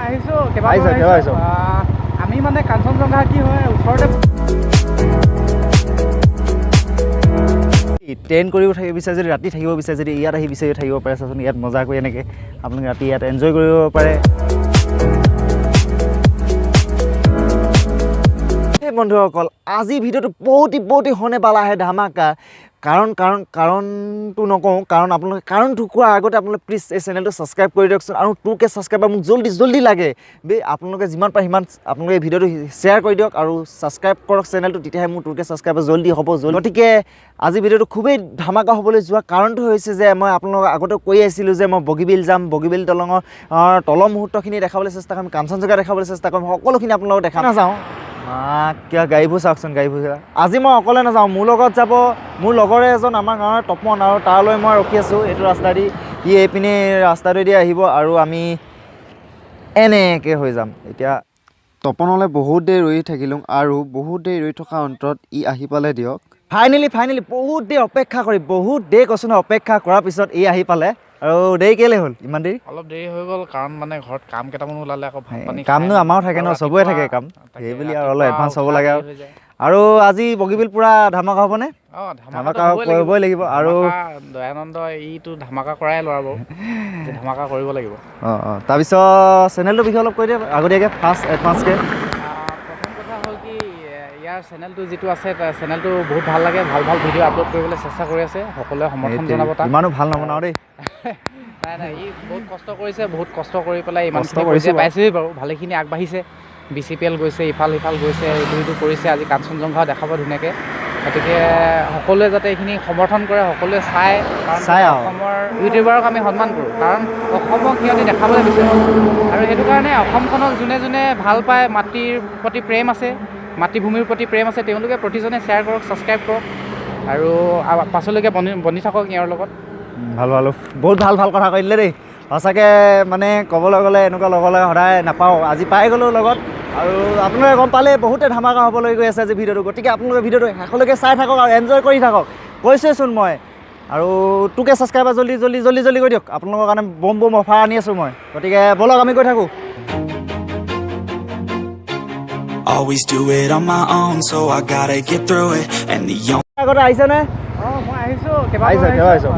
আহিছোঁ, কেইবাবাৰো। আহিছা, কেইবাৰ আহিছোঁ। আমি মানে কাঞ্চনজংঘা কি হয় ওচৰতে। টেণ্ট কৰিব থাকিব বিচাৰে যদি, ৰাতি থাকিব বিচাৰে যদি, ইয়াত আহি বিচাৰি থাকিব পাৰে। চাচোন, ইয়াত মজা কৰি এনেকৈ আপোনালোকে ৰাতি ইয়াত এনজয় কৰিব পাৰে। এই বন্ধুসকল, আজি ভিডিঅ'টো বহুত বহুত होने वाला है ধামাকা। কাৰণ কাৰণ কাৰণটো নকওঁ, কাৰণ আপোনালোকে কাৰণটো কোৱাৰ আগতে আপোনালোকে প্লিজ এই চেনেলটো ছাবস্ক্ৰাইব কৰি দিয়কচোন। আৰু 2K subscriber মোক জল্দি জল্দি লাগে বে। আপোনালোকে যিমান পাৰে সিমান আপোনালোকে এই ভিডিঅ'টো শ্বেয়াৰ কৰি দিয়ক আৰু ছাবস্ক্ৰাইব কৰক চেনেলটো, তেতিয়াহে মোৰ 2K subscriber জল্দি হ'ব জল্দি। গতিকে আজি ভিডিঅ'টো খুবেই ধামাকা হ'বলৈ যোৱা কাৰণটো হৈছে যে মই আপোনালোকক আগতে কৈ আছিলোঁ যে মই বগীবিল যাম, বগীবিল দলঙৰ তলৰ মুহূৰ্তখিনি দেখাবলৈ চেষ্টা কৰিম, কাঞ্চনজংঘা দেখাবলৈ চেষ্টা কৰিম, সকলোখিনি আপোনালোকক দেখাম। নাযাওঁ কিয়, গাড়ীবোৰ চাওকচোন, গাড়ীবোৰ চাওক। আজি মই অকলে নাযাওঁ, মোৰ লগত যাব মোৰ লগৰে এজন, আমাৰ গাঁৱৰ তপন, আৰু তালৈ মই ৰখি আছোঁ এইটো ৰাস্তা দি। সি এইপিনে ৰাস্তাটোৱেদি আহিব আৰু আমি এনেকৈ হৈ যাম। এতিয়া তপনলৈ বহুত দেৰি ৰৈ থাকিলোঁ আৰু বহুত দেৰি ৰৈ থকা অন্তত ই আহি পালে দিয়ক। ফাইনেলি ফাইনেলি বহুত দেৰি অপেক্ষা কৰি, বহুত দেৰি কৈছোঁ নহয়, অপেক্ষা কৰাৰ পিছত ই আহি পালে। আৰু দেৰি কেলৈ হ'ল ইমান দেৰি? অলপ দেৰি হৈ গ'ল, কাৰণ মানে ঘৰত কাম কেইটামান ওলালে আকৌ, ভাত পানী কামনো খাই আমাৰো থাকে ন, আৰু চবৰে থাকে ৰাতিপুৱা কাম। তাকে, সেইবুলি আৰু অলপ ৰাতিপুৱা এডভান্স হ'ব উঠা লাগে আৰু। দেৰি হৈ যায়। আৰু আজি বগীবিল পূৰা ধামাকা হ'বনে? অঁ। ধামাকা হ'বই লাগিব। কৰিবই লাগিব আৰু ধামাকা, দয়ানন্দ ইটো ধামাকা কৰাই ল'ৰা বাৰু। যে ধামাকা কৰিব লাগিব। অঁ, তাৰপিছত চেনেলটোৰ বিষয়ে অলপ কৈ দিয়ক আগতীয়াকৈ, ফাৰ্ষ্ট এডভান্সকৈ। প্ৰথম কথা হ'ল কি, ইয়াৰ চেনেলটো যিটো আছে, তাৰ চেনেলটো বহুত ভাল লাগে। ভাল ভাল ভিডিঅ' আপলোড কৰিবলৈ চেষ্টা কৰি আছে। সকলোৱে সমৰ্থন জনাব তাক। ইমানো ভাল নবনাওঁ দেই। নাই নাই, ই বহুত কষ্ট কৰিছে, বহুত কষ্ট কৰি পেলাই কষ্ট ইমানখিনি কৰিছোঁ পৰ্যায় বাৰু। পাইছেহি বাৰু। ভালেখিনি আগবাঢ়িছে, বিচিপিএল গৈছে, ইফাল সিফাল গৈছে, ইটো সিটো কৰিছে। আজি কাঞ্চনজংঘাও দেখাব ধুনীয়াকৈ। গতিকে সকলোৱে যাতে এইখিনি সমৰ্থন কৰে, সকলোৱে চায়, কাৰণ চায় আৰু। অসমৰ ইউটিউবাৰক আমি সন্মান কৰোঁ, কাৰণ অসমক সিহঁতে দেখাবলৈ বিচাৰে। আৰু সেইটো কাৰণে অসমখনক যোনে যোনে ভাল পায়, মাটিৰ প্ৰতি প্ৰেম আছে, মাতৃভূমিৰ প্ৰতি প্ৰেম আছে, তেওঁলোকে প্ৰতিজনে শ্বেয়াৰ কৰক, ছাবস্ক্ৰাইব কৰক আৰু পাছলৈকে বনি বনি থাকক ইয়াৰ লগত। ভাল ভাল, বহুত ভাল ভাল কথা কৈ দিলে দেই। সঁচাকৈ মানে ক'বলৈ গ'লে এনেকুৱা লগলৈ সদায় নাপাওঁ, আজি পাই গ'লোঁ লগত। আৰু আপোনালোকে গম পালে বহুতে ধামাকা হ'বলৈ গৈ আছে আজি ভিডিঅ'টো। গতিকে আপোনালোকে ভিডিঅ'টো শেষলৈকে চাই থাকক আৰু এনজয় কৰি থাকক, কৈছোৱেচোন মই। আৰু 2K subscriber জল্দি জল্দি জল্দি জল্দি কৰি দিয়ক, আপোনালোকৰ কাৰণে বম বম অফাৰ আনি আছোঁ মই। গতিকে ব'লক, আমি গৈ থাকোঁ। Always do it on my own, so I gotta get through it. And the only আগতে আহিছেনে? অঁ, মই আহিছোঁ, কেইবাবাৰো। আহিছা, কেইবাৰ আহিছোঁ।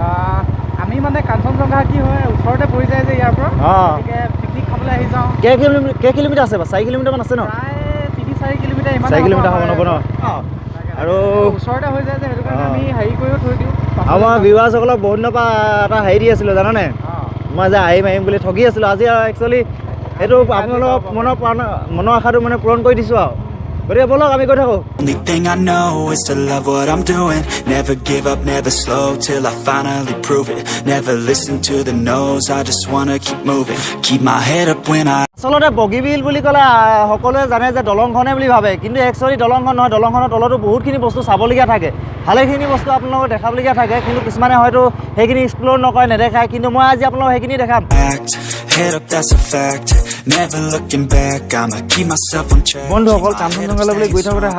আমি মানে কাঞ্চনজংঘা কি হয় ওচৰতে পৰি যায় যে ইয়াৰ পৰা। গতিকে পিকনিক খাবলৈ আহি যাওঁ। কেই কিলোমিটাৰ আছে বাৰু? 4 কিলোমিটাৰমান আছে ন? প্ৰায় 3-4 কিলোমিটাৰ ইমান। 4 কিলোমিটাৰ হ'ব, নহ'ব ন? আৰু ওচৰতে হৈ যায় যে, সেইটো কাৰণে আমি হেৰি কৰিও থৈ দিওঁ। আমাৰ ভিউৱাৰ্ছসকলক বহুত দিনৰ পৰা এটা হেৰি দি আছিলোঁ, জানানে? অঁ। মই যে আহিম আহিম বুলি ঠগি আছিলোঁ। আজি আৰু একচুৱেলি সেইটো আপোনালোকৰ মনৰ প্ৰাণ মনৰ আশাটো মানে পূৰণ কৰি দিছোঁ আৰু। গতিকে ব'লক, আমি গৈ থাকোঁ। Only thing I know is to love what I'm doing. Never give up, never slow till I finally prove it. Never listen to the no's, I just wanna keep moving. Keep my head up when I আচলতে বগীবিল বুলি ক'লে সকলোৱে জানে যে দলংখনে বুলি ভাবে, কিন্তু actually দলংখন নহয়। দলংখনৰ তলতো বহুতখিনি বস্তু চাবলগীয়া থাকে, ভালেখিনি বস্তু আপোনালোকক দেখাবলগীয়া থাকে, কিন্তু কিছুমানে হয়তো সেইখিনি এক্সপ্ল'ৰ নকৰে, নেদেখায়। কিন্তু মই আজি আপোনালোকক সেইখিনি দেখাম। act. Head up, that's a fact. Never looking back, I'ma keep myself on track. বন্ধুসকল, কাঞ্চনজংঘালৈ বুলি গৈ থাকোঁতে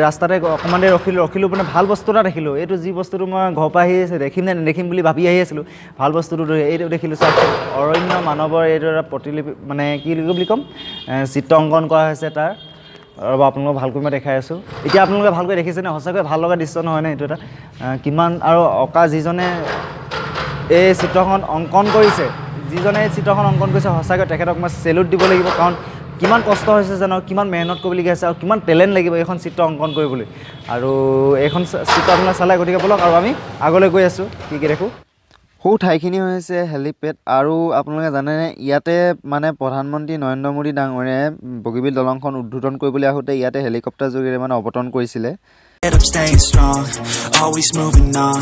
ৰাস্তাতে অকণমান দেৰি ৰখিলোঁ। ৰখিলোঁ মানে ভাল বস্তু এটা দেখিলোঁ। এইটো যি বস্তুটো মই ঘৰৰ পৰা আহি দেখিম নে নেদেখিম বুলি ভাবি আহি আছিলোঁ, ভাল বস্তুটো এইটো দেখিলোঁ। চাওকচোন, অৰণ্য মানৱৰ এইটো এটা প্ৰতিলিপি, মানে কি বুলি ক'ম, চিত্ৰ অংকন কৰা হৈছে তাৰ। ৰ'ব, আপোনালোকক ভালকৈ মই দেখাই আছোঁ। এতিয়া আপোনালোকে ভালকৈ দেখিছেনে? সঁচাকৈ ভাল লগা দৃশ্য নহয়নে এইটো এটা? কিমান আৰু অঁকা যিজনে এই চিত্ৰখন অংকন কৰিছে, যিজনে এই চিত্ৰখন অংকন কৰিছে, সঁচাকৈ তেখেতক মই চেলুট দিব লাগিব। কাৰণ কিমান কষ্ট হৈছে জানো, কিমান মেহনত কৰিবলগীয়া হৈছে আৰু কিমান টেলেণ্ট লাগিব এইখন চিত্ৰ অংকন কৰিবলৈ। আৰু এইখন চিত্ৰ আপোনালোকে চালে। গতিকে ব'লক আৰু আমি আগলৈ গৈ আছোঁ, কি কি দেখোঁ। সৌ ঠাইখিনি হৈছে হেলিপেড। আৰু আপোনালোকে জানেনে, ইয়াতে মানে প্ৰধানমন্ত্ৰী নৰেন্দ্ৰ মোদী ডাঙৰীয়াই বগীবিল দলংখন উদ্বোধন কৰিবলৈ আহোঁতে ইয়াতে হেলিকপ্টাৰ যোগেৰে মানে অৱতৰণ কৰিছিলে। Head up, staying strong, always moving on.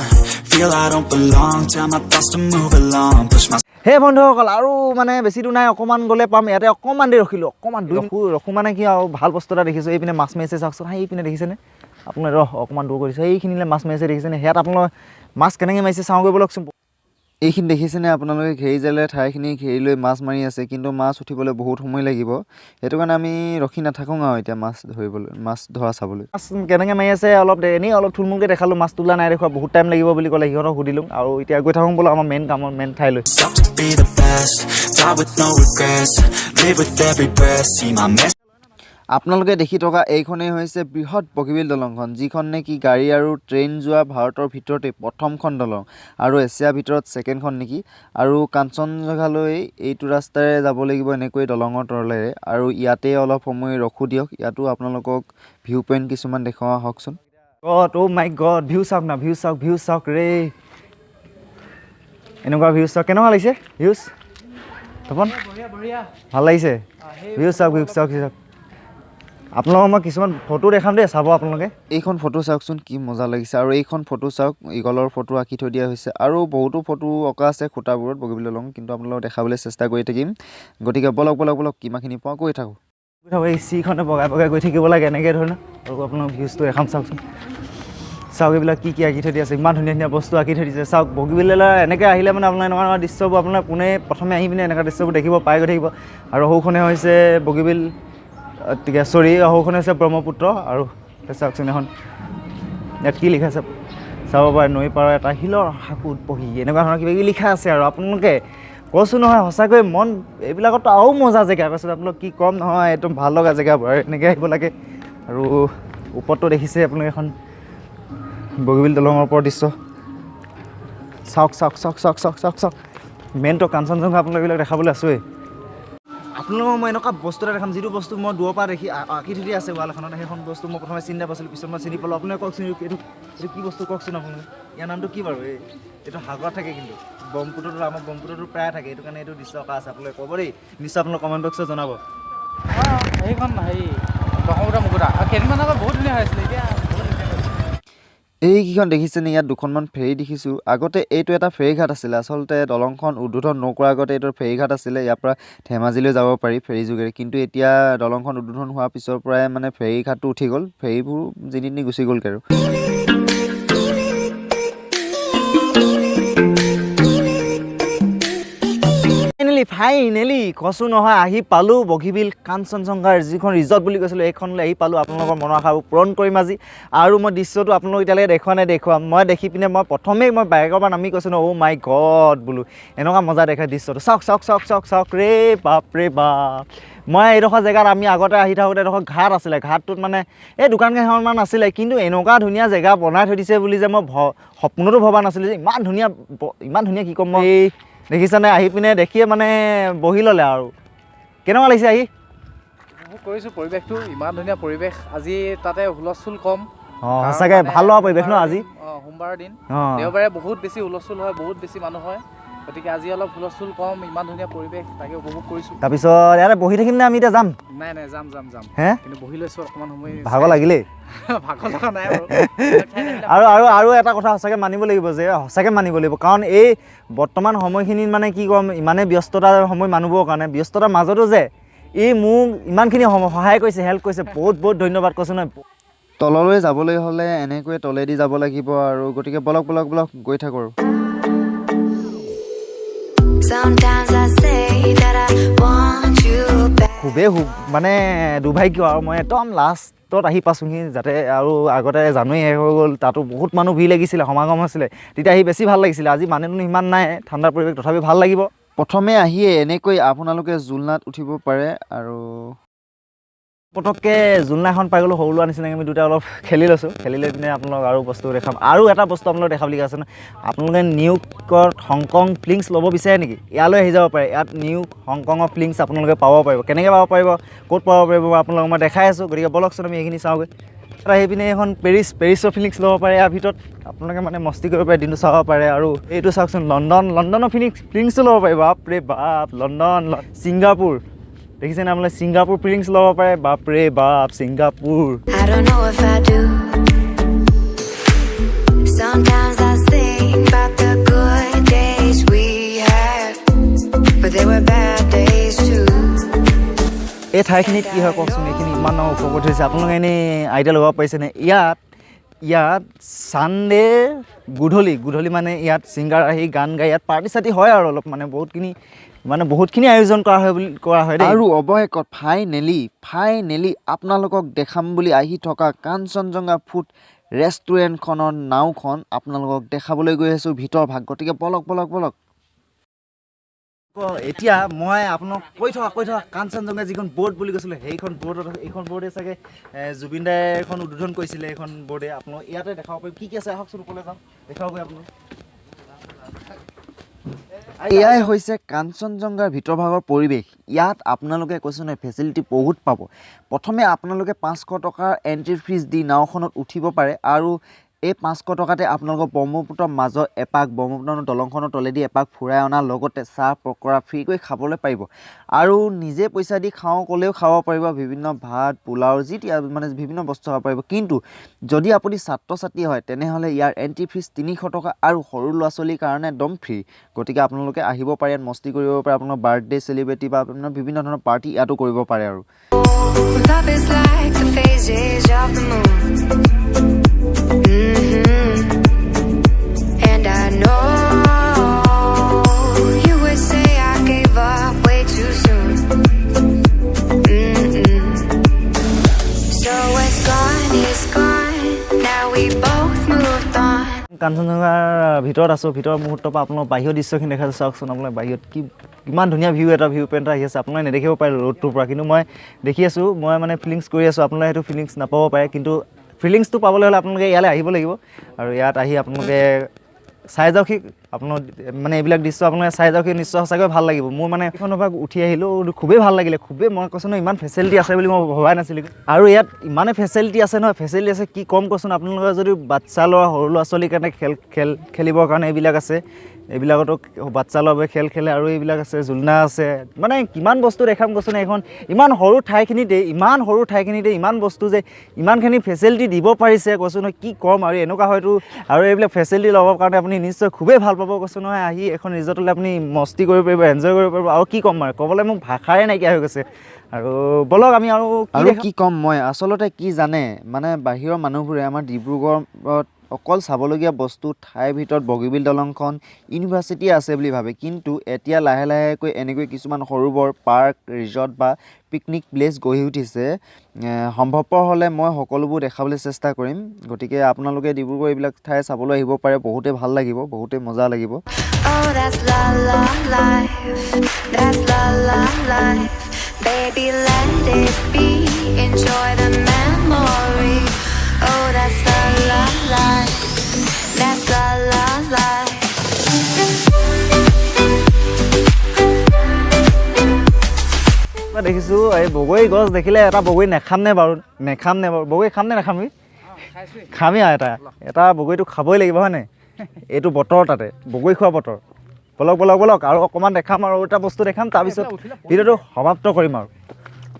Feel I don't belong, tell my thoughts to move along. Push my সেই বন্ধুসকল, আৰু মানে বেছি দূৰ নাই, অকণমান গ'লে পাম। ইয়াতে অকণমান দেৰি ৰখিলোঁ, অকণমান দূৰ ৰখোঁ ৰখোঁ মানে কি আৰু ভাল বস্তু এটা দেখিছোঁ। এইপিনে মাছ মাৰিছে, চাওকচোন। সেইপিনে দেখিছেনে আপোনাৰ? ৰহ, অকণমান দূৰ কৰিছোঁ। সেইখিনিলে মাছ মাৰিছে, দেখিছেনে? সেয়াত আপোনালোকৰ মাছ কেনেকৈ মাৰিছে চাওঁগৈ ব'লকচোন। এইখিনি দেখিছেনে আপোনালোকে? ঘেৰি জালেৰে ঠাইখিনি ঘেৰি লৈ মাছ মাৰি আছে, কিন্তু মাছ উঠিবলৈ বহুত সময় লাগিব। সেইটো কাৰণে আমি ৰখি নাথাকোঁ আৰু এতিয়া মাছ ধৰিবলৈ, মাছ ধৰা চাবলৈ। মাছ কেনেকৈ মাৰি আছে অলপ এনেই অলপ থুলমূলকৈ দেখালোঁ, মাছ তোলা নাই দেখুওৱা। বহুত টাইম লাগিব বুলি ক'লে, সিহঁতক সুধিলোঁ। আৰু এতিয়া গৈ থাকোঁ বোলো আমাৰ মেইন কামৰ মেইন ঠাইলৈ। Myself to be the best. Die with no regrets. Live with every breath, see my mess আপোনালোকে দেখি থকা এইখনেই হৈছে বৃহৎ বগীবিল দলংখন, যিখন নেকি গাড়ী আৰু ট্ৰেইন যোৱা ভাৰতৰ ভিতৰতে প্ৰথমখন দলং আৰু এছিয়াৰ ভিতৰত ছেকেণ্ডখন নেকি। আৰু কাঞ্চনজংঘালৈ এইটো ৰাস্তাৰে যাব লাগিব এনেকৈ দলঙৰ তলেৰে। আৰু ইয়াতে অলপ সময় ৰখোঁ দিয়ক, ইয়াতো আপোনালোকক ভিউ পইণ্ট কিছুমান দেখুওৱা হওকচোন। গড, অ' মাই গড, ভিউ চাওক না, ভিউ চাওক, ভিউ চাওক ৰে। এনেকুৱা ভিউ চাওক, কেনেকুৱা লাগিছে ভিউজ তপন? বঢ়িয়া বঢ়িয়া। ভাল লাগিছে। ভিউ চাওক, ভিউ চাওক, ভিউ চাওক। আপোনালোকক মই কিছুমান ফটো দেখাম দেই, চাব আপোনালোকে। এইখন ফটো চাওকচোন, কি মজা লাগিছে। আৰু এইখন ফটো চাওক, ইগলৰ ফটো আঁকি থৈ দিয়া হৈছে আৰু বহুতো ফটো অঁকা আছে খুঁটাবোৰত বগীবিল দলং, কিন্তু আপোনালোকক দেখাবলৈ চেষ্টা কৰি থাকিম। গতিকে বলক বলক বলক, কিমানখিনি পাওঁ গৈ থাকোঁ। এই চিৰিখনে বগাই বগাই গৈ থাকিব লাগে এনেকৈ ধৰণৰ। আৰু আপোনাক ভিউজটো দেখাম, চাওকচোন। চাওক, এইবিলাক কি কি আঁকি থৈ দিয়া আছে, ইমান ধুনীয়া ধুনীয়া বস্তু আঁকি থৈ দিছে। চাওক, বগীবিললৈ এনেকৈ আহিলে মানে আপোনাৰ এনেকুৱা এনেকুৱা দৃশ্যবোৰ আপোনাৰ পোনে প্ৰথমে আহি পিনে এনেকুৱা দৃশ্যবোৰ দেখিব পাই গৈ থাকিব। আৰু সৌখনে হৈছে বগীবিল, চৰি, সৌখনে হৈছে ব্ৰহ্মপুত্ৰ। আৰু চাওকচোন, এখন ইয়াত কি লিখা আছে চাব পাৰে, নৈ পাৰৰ এটা শিলৰ সাঁকোত বহি এনেকুৱা ধৰণৰ কিবা কিবি লিখা আছে। আৰু আপোনালোকে কৈছোঁ নহয়, সঁচাকৈ মন এইবিলাকতো আৰু মজা জেগা। কৈছোঁ আপোনালোক কি ক'ম নহয়, একদম ভাল লগা জেগাবোৰ আৰু এনেকৈ আহিব লাগে। আৰু ওপৰততো দেখিছে আপোনালোকে এখন বগীবিল দলঙৰ ওপৰৰ দৃশ্য। চাওক চাওক চাওক চাওক চাওক চাওক চাওক, মেইনটো কাঞ্চনজংঘা আপোনালোক এইবিলাক দেখাবলৈ আছোৱেই। আপোনালোকক মই এনেকুৱা বস্তু এটা দেখাম, যিটো বস্তু মই দূৰৰ পৰা দেখি আঁকি থৈ দিয়া আছে ৱাল এখনত। সেইখন বস্তু মই প্ৰথমে চিনি নাপাইছিলোঁ, পিছত মই চিনি পালোঁ। আপোনালোকে কওকচোন, এইটো কি বস্তু কওকচোন আপোনালোকে। ইয়াৰ নামটো কি বাৰু? এইটো সাগৰত থাকে, কিন্তু ব্ৰহ্মপুত্ৰতো, আমাৰ ব্ৰহ্মপুত্ৰতো প্ৰায় থাকে। এইটো কাৰণে এইটো দৃশ্য অঁকা আছে। আপোনালোকে ক'ব দেই, নিশ্চয় আপোনালোকে কমেণ্ট বক্সত জনাব। সেইখন হেৰি ব্ৰহ্মপুত্ৰ মুকুতা, আৰু কেইদিনমান আগত বহুত ধুনীয়া হৈ আছিলে, এতিয়া বহুত ধুনীয়া হৈছে। এইকেইখন দেখিছেনে? ইয়াত দুখনমান ফেৰী দেখিছোঁ। আগতে এইটো এটা ফেৰীঘাট আছিলে। আচলতে দলংখন উদ্বোধন নকৰাৰ আগতে এইটো ফেৰীঘাট আছিলে। ইয়াৰ পৰা ধেমাজিলৈ যাব পাৰি ফেৰী যোগেৰে। কিন্তু এতিয়া দলংখন উদ্বোধন হোৱাৰ পিছৰ পৰাই মানে ফেৰীঘাটটো উঠি গ'ল, ফেৰীবোৰ যেনি তেনি গুচি গ'লগৈ। আৰু ফাইনেলি ফাইনেলি কৈছোঁ নহয়, আহি পালোঁ বগীবিল কাঞ্চনজংঘাৰ যিখন ৰিজৰ্ট বুলি কৈছিলোঁ, এইখনলৈ আহি পালোঁ। আপোনালোকৰ মনৰ আশাবোৰ পূৰণ কৰিম আজি। আৰু মই দৃশ্যটো আপোনালোক এতিয়ালৈকে দেখুওৱা নাই, দেখুৱাম মই। দেখি পিনে মই প্ৰথমেই মই বাইকৰ পৰা নামি কৈছোঁ ন, অ' মাই গড বোলো, এনেকুৱা মজা দেখে দৃশ্যটো। চাওক চাওক চাওক চাওক চাওক ৰে, বাপ ৰে বাপ। মই এইডোখৰ জেগাত আমি আগতে আহি থাকোঁতে এডোখৰ ঘাট আছিলে, ঘাটটোত মানে এই দোকান কেইখনমান আছিলে, কিন্তু এনেকুৱা ধুনীয়া জেগা বনাই থৈ দিছে বুলি যে মই সপোনতো ভবা নাছিলোঁ যে ইমান ধুনীয়া, ইমান ধুনীয়া কি ক'ম মই। এই দেখিছানে, আহি পিনে দেখিয়ে মানে বহি ল'লে। আৰু কেনেকুৱা লাগিছে আহি? উপভোগ কৰিছোঁ পৰিৱেশটো, ইমান ধুনীয়া পৰিৱেশ আজি, তাতে হুলস্থুল কম। অঁ, সঁচাকৈ ভাল লগা পৰিৱেশ ন আজি। অঁ, সোমবাৰৰ দিন, দেওবাৰে বহুত বেছি হুলস্থুল হয়, বহুত বেছি মানুহ হয়, গতিকে আজি অলপ হুলস্থুল কম, ইমান ধুনীয়া পৰিৱেশ, তাকে উপভোগ কৰিছোঁ। তাৰপিছত ইয়াতে বহি থাকিম নে আমি এতিয়া যাম? নাই নাই, যাম যাম যাম। হে? কিন্তু বহি লৈছোঁ অকণমান সময়। ভাগৰ লাগিলেই? ভাগৰ লগা নাই বাৰু। আৰু আৰু আৰু এটা কথা সঁচাকৈ মানিব লাগিব যে, সঁচাকৈ মানিব লাগিব, কাৰণ এই বৰ্তমান সময়খিনিত মানে কি ক'ম, ইমানেই ব্যস্ততাৰ সময়, মানুহবোৰৰ কাৰণে ব্যস্ততাৰ মাজতো যে এই মোক ইমানখিনি সহায় কৰিছে, হেল্প কৰিছে, বহুত বহুত ধন্যবাদ কৈছোঁ নহয়। তললৈ যাবলৈ হ'লে এনেকৈ তলেদি যাব লাগিব আৰু, গতিকে বলক বলক বলক, গৈ থাকোঁ। আৰু Sometimes I say that I want you back. খুবেই মানে দুৰ্ভাগ্য আৰু মই একদম লাষ্টত আহি পাইছোঁহি যাতে। আৰু আগতে জানুৱাৰী শেষ হৈ গ'ল, তাতো বহুত মানুহ ভিৰ লাগিছিলে, সমাগম হৈছিলে, তেতিয়া আহি বেছি ভাল লাগিছিলে। আজি মানুহ ইমান নাই, ঠাণ্ডা পৰিৱেশ, তথাপি ভাল লাগিব। প্ৰথমে আহিয়ে এনেকৈ আপোনালোকে জোলনাত উঠিব পাৰে। আৰু পটককৈ জোলনা এখন পাই গ'লোঁ, সৰু ল'ৰা নিচিনাকৈ আমি দুটা অলপ খেলি লৈছোঁ। খেলি লৈ পিনে আপোনালোক আৰু বস্তু দেখাম। আৰু এটা বস্তু আপোনালোক দেখাবলগীয়া আছে নহয়, আপোনালোকে নিউয়ৰ্কত হংকং ফিলিংছ ল'ব বিচাৰে নেকি? ইয়ালৈ আহি যাব পাৰে। ইয়াত নিউয়ৰ্ক হংকঙৰ ফিলিংছ আপোনালোকে পাব পাৰিব। কেনেকৈ পাব পাৰিব, ক'ত পাব পাৰিব, আপোনালোকক মই দেখাই আছোঁ। গতিকে ব'লকচোন আমি এইখিনি চাওঁগৈ। তাত আহি পিনে এইখন পেৰিছৰ ফিলিংছ ল'ব পাৰে। ইয়াৰ ভিতৰত আপোনালোকে মানে মস্তি কৰিব পাৰে, দিনটো চাব পাৰে। আৰু এইটো চাওকচোন, লণ্ডনৰ ফিলিংছো ল'ব পাৰিব। বাপৰে বাপ, লণ্ডন, ছিংগাপুৰ দেখিছেনে আপোনালোকে? ছিংগাপুৰ ফিলিংছ ল'ব পাৰে। বাপৰে বাপ, Singapore. I don't know if I do. Sometimes I think about the good days we had, but they were bad days too. এই ঠাইখিনিত কি হয় কওকচোন? এইখিনি ইমান ডাঙৰ ওখ কৰি থৈছে, আপোনালোকে এনেই আইডিয়া লগাব পাৰিছেনে? ইয়াত ছানডে গধূলি মানে ইয়াত ছিংগাৰ আহি গান গাই, ইয়াত পাৰ্টি চাৰ্টি হয় আৰু অলপ মানে বহুতখিনি আয়োজন কৰা হয় বুলি কোৱা হয় দেই। আৰু অৱশেষত ফাইনেলি আপোনালোকক দেখাম বুলি আহি থকা কাঞ্চনজংঘা ফুড ৰেষ্টুৰেণ্টখনৰ নাওখন আপোনালোকক দেখাবলৈ গৈ আছোঁ ভিতৰ ভাগ। গতিকে বলক বলক বলক। এতিয়া মই আপোনাক কৈ থকা কাঞ্চনজংঘা যিখন ব'ৰ্ড বুলি কৈছিলোঁ, সেইখন ব'ৰ্ডত, এইখন ব'ৰ্ডে চাগে জুবিন দাই এখন উদ্বোধন কৰিছিলে। এইখন ব'ৰ্ডে আপোনাক ইয়াতে দেখাব পাৰিম কি কি আছে। আহকচোন, ওপৰলৈ যাওঁ, দেখাবগৈ আপোনাক। এয়াই হৈছে কাঞ্চনজংঘাৰ ভিতৰভাগৰ পৰিৱেশ। ইয়াত আপোনালোকে, কৈছোঁ নহয়, ফেচিলিটি বহুত পাব। প্ৰথমে আপোনালোকে 500 টকাৰ এণ্ট্ৰি ফিজ দি নাওখনত উঠিব পাৰে আৰু এই 500 টকাতে আপোনালোকৰ ব্ৰহ্মপুত্ৰৰ মাজত এপাক, ব্ৰহ্মপুত্ৰ দলংখনৰ তলেদি এপাক ফুৰাই অনাৰ লগতে চাহ পকৰা ফ্ৰীকৈ খাবলৈ পাৰিব। আৰু নিজে পইচা দি খাওঁ ক'লেও খাব পাৰিব, বিভিন্ন ভাত, পোলাও, যি টি মানে বিভিন্ন বস্তু খাব পাৰিব। কিন্তু যদি আপুনি ছাত্ৰ ছাত্ৰী হয়, তেনেহ'লে ইয়াৰ এণ্ট্ৰি ফিজ 300 টকা আৰু সৰু ল'ৰা ছোৱালীৰ কাৰণে একদম ফ্ৰী। গতিকে আপোনালোকে আহিব পাৰে, ইয়াত মস্তি কৰিব পাৰে। আপোনাৰ বাৰ্থডে চেলিব্ৰেটি বা আপোনাৰ বিভিন্ন ধৰণৰ পাৰ্টি ইয়াতো কৰিব পাৰে। আৰু Love is like the phases of the moon. And I know you would say I gave up way too soon. So what's gone is gone. Now we both moved on. কাঞ্চনজংঘাৰ ভিতৰত আছোঁ। ভিতৰৰ মুহূৰ্তৰ পৰা আপোনালোক বাহিৰৰ দৃশ্যখিনি দেখাইছোঁ। চাওকচোন আপোনালোক, বাহিৰত কি কিমান ধুনীয়া ভিউ, এটা ভিউ পইণ্ট আহি আছে। আপোনালোকে নেদেখিব পাৰে ৰ'দটোৰ পৰা, কিন্তু মই দেখি আছোঁ। মই মানে ফিলিংছ কৰি আছোঁ, আপোনালোকে সেইটো ফিলিংছ নাপাব পাৰে। কিন্তু ফিলিংছটো পাবলৈ হ'লে আপোনালোকে ইয়ালৈ আহিব লাগিব আৰু ইয়াত আহি আপোনালোকে চাই যাওকহি। আপোনাৰ মানে এইবিলাক দৃশ্য আপোনালোকে চাই যাওকহি, নিশ্চয় সঁচাকৈ ভাল লাগিব। মোৰ মানে এইখনৰ পৰা উঠি আহিলোঁ, খুবেই ভাল লাগিলে, খুবেই। মই কৈছোঁ ন, ইমান ফেচিলিটি আছে বুলি মই ভবাই নাছিলোঁ। আৰু ইয়াত ইমানে ফেচিলিটি আছে নহয়, ফেচিলিটি আছে, কি ক'ম কচোন আপোনালোকে। যদি বাচ্ছা ল'ৰা, সৰু ল'ৰা ছোৱালীৰ কাৰণে খেল খেল খেলিবৰ কাৰণে এইবিলাক আছে, এইবিলাকতো বাচ্ছা ল'ৰাই খেল খেলে। আৰু এইবিলাক আছে, জোলনা আছে, মানে কিমান বস্তু দেখাম কচোন। এইখন ইমান সৰু ঠাইখিনিতে, ইমান সৰু ঠাইখিনিতে ইমান বস্তু যে ইমানখিনি ফেচিলিটি দিব পাৰিছে, কৈছোঁ নহয়, কি ক'ম। আৰু এনেকুৱা হয়তো আৰু এইবিলাক ফেচিলিটি ল'বৰ কাৰণে আপুনি নিশ্চয় খুবেই ভাল পাব, কৈছোঁ নহয়। আহি এখন ৰিজৰ্টলৈ আপুনি মস্তি কৰিব পাৰিব, এনজয় কৰিব পাৰিব। আৰু কি ক'ম আৰু, ক'বলৈ মোক ভাষাৰে নাইকিয়া হৈ গৈছে। আৰু ব'লক আমি আৰু কি আৰু দেখাম? কি ক'ম মই, আচলতে কি জানে, মানে বাহিৰৰ মানুহবোৰে আমাৰ ডিব্ৰুগড়ত অকল চাবলগীয়া বস্তু ঠাইৰ ভিতৰত বগীবিল দলংখন, ইউনিভাৰ্চিটি আছে বুলি ভাবে। কিন্তু এতিয়া লাহে লাহেকৈ এনেকৈ কিছুমান সৰু বৰ পাৰ্ক, ৰিজৰ্ট বা পিকনিক প্লেচ গঢ়ি উঠিছে। সম্ভৱপৰ হ'লে মই সকলোবোৰ দেখাবলৈ চেষ্টা কৰিম। গতিকে আপোনালোকে ডিব্ৰুগড় এইবিলাক ঠাই চাবলৈ আহিব পাৰে, বহুতেই ভাল লাগিব, বহুতেই মজা লাগিব। Oh, that's la la life. That's la la life. Baby, let it be. Enjoy the memory. Oh, that's la la life. That's la la life. মই দেখিছোঁ এই বগৰী গছ দেখিলে এটা বগৰী নেখামনে বাৰু, নেখামনে বাৰু? বগৰী খামনে নাখামি? খামেই আৰু এটা এটা বগৰীটো খাবই লাগিব, হয় নাই? এইটো বতৰ, তাতে বগৰী খোৱা বতৰ। ব'লক, ব'লক, ব'লক, আৰু অকণমান দেখাম আৰু এটা বস্তু দেখাম, তাৰপিছত ভিডিঅ'টো সমাপ্ত কৰিম।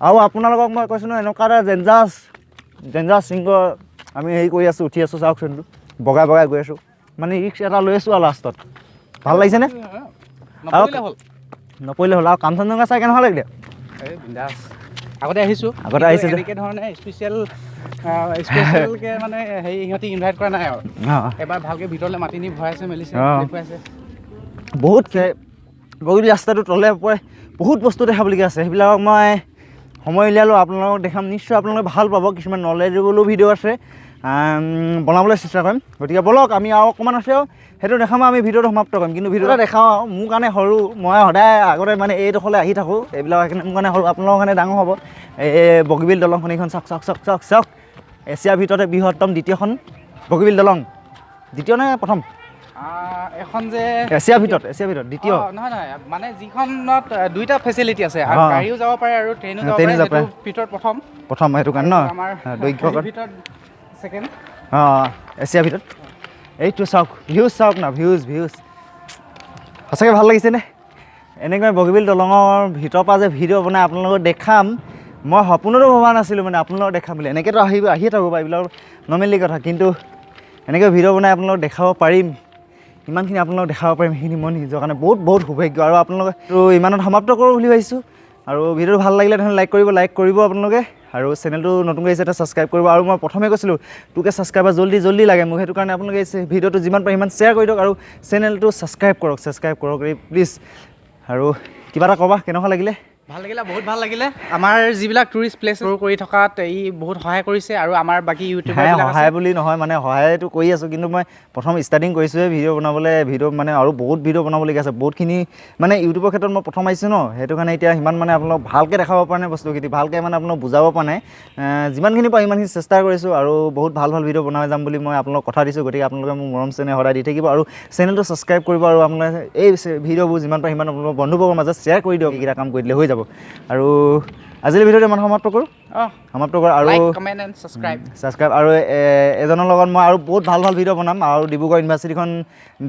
আৰু আপোনালোকক মই কৈছোঁ নহয়, এনেকুৱা এটা ডেঞ্জাৰাছ ডেঞ্জাৰাছ শৃংগ আমি হেৰি কৰি আছোঁ, উঠি আছোঁ। চাওকচোন, এইটো বগাই বগাই গৈ আছোঁ, মানে ৰিস্ক এটা লৈ আছোঁ। আৰু লাষ্টত ভাল লাগিছেনে? নপৰিলে হ'ল। নপৰিলে হ'ল। আৰু কাঞ্চনজংঘা চাই কেনেকুৱা লাগিলে? এই বিন্দাছ। আগতে আহিছোঁ। আগতে আহিছে যে? এনেকে ধৰণে স্পেচিয়েলকে মানে হেৰি সিহঁতি ইনভাইট কৰা নাই আৰু এবাৰ ভালকে ভিতৰলৈ মাতি নি ভৰাইছে মেলিছে, দেখুৱাইছে। বহুত বগীবিল ৰাস্তাটো তলে ওপৰে বহুত বস্তু দেখাবলগীয়া আছে। সেইবিলাকক মই সময় উলিয়ালেও আপোনালোকক দেখাম, নিশ্চয় আপোনালোকে ভাল পাব। কিছুমান নলেজেবলো ভিডিঅ' আছে, বনাবলৈ চেষ্টা কৰিম। গতিকে ব'লক, আমি আৰু অকণমান আছে আৰু সেইটো দেখাম, আমি ভিডিঅ'টো সমাপ্ত কৰিম। কিন্তু ভিডিঅ'টো দেখাওঁ আৰু মোৰ কাৰণে সৰু, মই সদায় আগতে মানে এইডোখৰলৈ আহি থাকোঁ, এইবিলাক সেইকাৰণে মোৰ কাৰণে সৰু, আপোনালোকৰ কাৰণে ডাঙৰ হ'ব। এই বগীবিল দলংখন, এইখন চাওক, চাওক, চাওক, চাওক, চাওক। এছিয়াৰ ভিতৰতে বৃহত্তম দ্বিতীয়খন বগীবিল দলং। দ্বিতীয় নে প্ৰথম? এখন যে এছিয়াৰ ভিতৰত দ্বিতীয়। নহয় নহয়, মানে যিখনত দুইটা ফেচিলিটি আছে আৰু গাড়ীও যাব পাৰে আৰু ট্ৰেইনো যাব ট্ৰেইনো পাৰে, যাব পাৰে। সেইটো ভিতৰত প্ৰথম। প্ৰথম সেইটো কাৰণে ন? আমাৰ দৈৰ্ঘ্য হেৰিৰ ভিতৰত ছেকেণ্ড। অঁ, এছিয়াৰ ভিতৰত। এইটো চাওক, ভিউজ চাওক না, ভিউজ, ভিউজ। সঁচাকৈ ভাল লাগিছেনে? এনেকৈ বগীবিল দলঙৰ ভিতৰৰ পৰা যে ভিডিঅ' বনাই আপোনালোকক দেখাম, মই সপোনতো ভবা নাছিলোঁ মানে আপোনালোকক দেখাম বুলি। এনেকৈতো আহিয়ে থাকোঁ বাৰু, এইবিলাক নৰ্মেলি কথা, কিন্তু এনেকৈ ভিডিঅ' বনাই আপোনালোকক দেখাব পাৰিম, ইমানখিনি আপোনালোকক দেখাব পাৰিম, সেইখিনি মই নিজৰ কাৰণে বহুত বহুত সৌভাগ্য। আৰু আপোনালোকে ইমানত সমাপ্ত কৰোঁ বুলি ভাবিছোঁ। আৰু ভিডিঅ'টো ভাল লাগিলে তেনেহ'লে লাইক কৰিব, লাইক কৰিব আপোনালোকে। আৰু চেনেলটো নতুনকৈ আহিছে এটা ছাবস্ক্ৰাইব কৰিব। আৰু মই প্ৰথমে কৈছিলোঁ, 2K subscriber জল্দি জল্দি লাগে মোক, সেইটো কাৰণে আপোনালোকে এই ভিডিঅ'টো যিমান পাৰে সিমান শ্বেয়াৰ কৰি দিয়ক আৰু চেনেলটো ছাবস্ক্ৰাইব কৰক, ছাবস্ক্ৰাইব কৰক এই প্লিজ। আৰু কিবা এটা ক'বা, কেনেকুৱা লাগিলে? ভাল লাগিলে, বহুত ভাল লাগিলে। আমাৰ যিবিলাক টুৰিষ্ট প্লেচ কৰি থকাত ই বহুত সহায় কৰিছে আৰু আমাৰ বাকী নাই, ইউটিউবাৰবিলাক আছে। সহায় বুলি নহয়, মানে সহায়টো কৰি আছোঁ, কিন্তু মই প্ৰথম ষ্টাৰ্টিং কৰিছোঁহে ভিডিঅ' বনাবলৈ। ভিডিঅ' মানে আৰু বহুত ভিডিঅ' বনাবলগীয়া আছে, বহুতখিনি মানে ইউটিউবৰ ক্ষেত্ৰত মই প্ৰথম আহিছোঁ ন, সেইটো কাৰণে এতিয়া সিমান মানে আপোনালোক ভালকৈ দেখাব পৰা নাই বস্তুখিনি, ভালকৈ মানে আপোনালোক বুজাব পৰা নাই। যিমানখিনি পাৰোঁ সিমানখিনি চেষ্টা কৰিছোঁ আৰু বহুত ভাল ভাল ভিডিঅ' বনাই যাম বুলি মই আপোনালোকক কথা দিছোঁ। গতিকে আপোনালোকে মোক মৰম চেনেহ সদায় দি থাকিব আৰু চেনেলটো ছাবস্ক্ৰাইব কৰিব আৰু আপোনালোকে এই ভিডিঅ'বোৰ যিমান পাৰে সিমান আপোনালোকৰ বন্ধুবৰ্গৰ মাজত শ্বেয়াৰ কৰি দিয়ক। এইকেইটা কাম কৰি দিলে হৈ যাব। আৰু আজিৰ ভিডিঅ'টো ইমান সমাপ্ত কৰোঁ। সমাপ্ত কৰোঁ আৰু like, comment and subscribe. Subscribe. আৰু এজনৰ লগত মই আৰু বহুত ভাল ভাল ভিডিঅ' বনাম আৰু ডিব্ৰুগড় ইউনিভাৰ্চিটিখন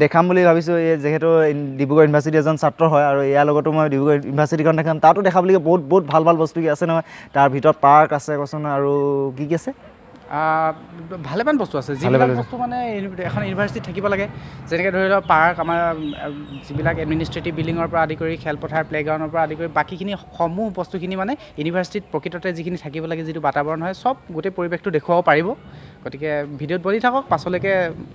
দেখাম বুলি ভাবিছোঁ। এই যিহেতু ডিব্ৰুগড় ইউনিভাৰ্চিটি এজন ছাত্ৰ হয় আৰু ইয়াৰ লগতো মই ডিব্ৰুগড় ইউনিভাৰ্চিটিখন দেখাম। তাতো দেখাবলগীয়া বহুত বহুত ভাল ভাল বস্তু কি আছে নহয়। তাৰ ভিতৰত পাৰ্ক আছে কচোন, আৰু কি কি আছে? ভালেমান বস্তু আছে, যিবিলাক ভালে। বস্তু মানে এখন ইউনিভাৰ্চিটিত থাকিব লাগে, যেনেকৈ ধৰি লওক পাৰ্ক, আমাৰ যিবিলাক এডমিনিষ্ট্ৰেটিভ বিল্ডিঙৰ পৰা আদি কৰি খেলপথাৰ, প্লে'গ্ৰাউণ্ডৰ পৰা আদি কৰি বাকীখিনি সমূহ বস্তুখিনি মানে ইউনিভাৰ্চিটিত প্ৰকৃততে যিখিনি থাকিব লাগে, যিটো বাতাবৰণ হয়, চব গোটেই পৰিৱেশটো দেখুৱাব পাৰিব। গতিকে ভিডিঅ'ত বনি থাকক, পাছলৈকে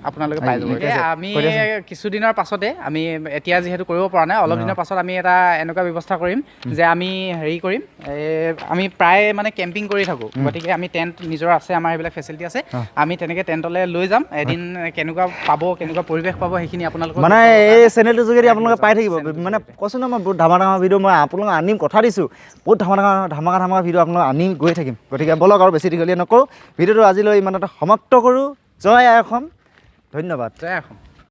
আপোনালোকে পাই যাব। ঠিক আছে। আমি কৈ দিয়াচোন। কিছুদিনৰ পাছতে, আমি এতিয়া যিহেতু কৰিব পৰা নাই, অলপ দিনৰ পাছত আমি এটা এনেকুৱা ব্যৱস্থা কৰিম যে আমি হেৰি কৰিম, এই আমি প্ৰায় মানে কেম্পিং কৰি থাকোঁ, গতিকে আমি টেণ্ট নিজৰ আছে, আমাৰ সেইবিলাক ফেচিলিটি আছে। আমি তেনেকৈ টেণ্টলৈ লৈ যাম এদিন, কেনেকুৱা পাব, কেনেকুৱা পৰিৱেশ পাব, সেইখিনি আপোনালোকক মানে দেখুৱাবৰ এই কাৰণে। চেনেলটোৰ যোগেদি আপোনালোকে পাই থাকিব। চেনেলটোৰ মানে যোগেদি। কৈছোঁ ন, মই বহুত ধামা ধামা ভিডিঅ' মই আপোনালোকক আনিম, কথা দিছোঁ। বহুত ধামা ধামা ধামাকা ধামাকা ভিডিঅ' আপোনালোকক আনি গৈ থাকিম। গতিকে ব'লক, আৰু বেছি দীঘলীয়া নকৰোঁ, ভিডিঅ'টো আজিলৈ ইমানতে সমাপ্ত কৰোঁ। জয় আই অসম, ধন্যবাদ। জয় অসম।